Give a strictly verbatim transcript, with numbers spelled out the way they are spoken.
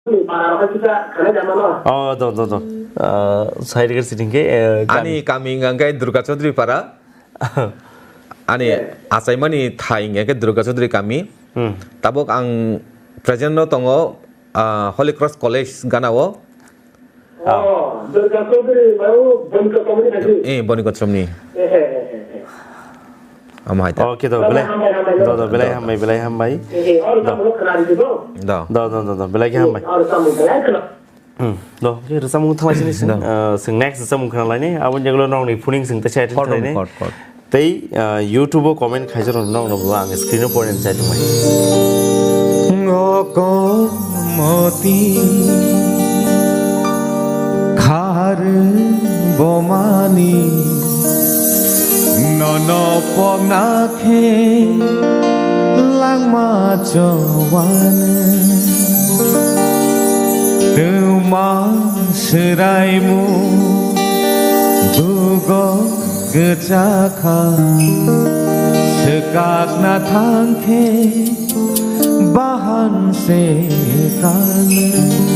Para rok kisa khanai jama no. Oh, do, do, do. Ah, sai rikar sini ke, eh, kami. Ani kami hingka khe Durga Chaudhary para. Ani achaimani thai hingka khe Durga Chaudhary kami. Hmm. Tabuk ang present no tongo, ah, Holy Cross College gana o. Oh, Durga Chaudhary, bayo, Bonika Community. Eh, Bonika Community. Eh, eh, eh, eh, eh. Amo hai ta. Okay, do, belai. Hambai, hambai, do, do, belai hambai, belai hambai. Eh, eh, oro tamo khna ri do. Do. Do, do, do, do, belai khe hambai. Oro tamo belai khna. Hmm, do, ke rwchapmung thalai sini sing. Do. Ah, sing next rwchapmung khna laini. Aboni jagolo nokni phuning sing ta chat Hot, khlaini. Hot, hot. Tei, ah, YouTube o comment khaijak rok nokno bo ang screen o porinani chai tongmai. Ngo komoti khar bomani nono pogna khe langma chowan tuma sraimu dugo Kwchakha swkakna thangkhe bahan se kale.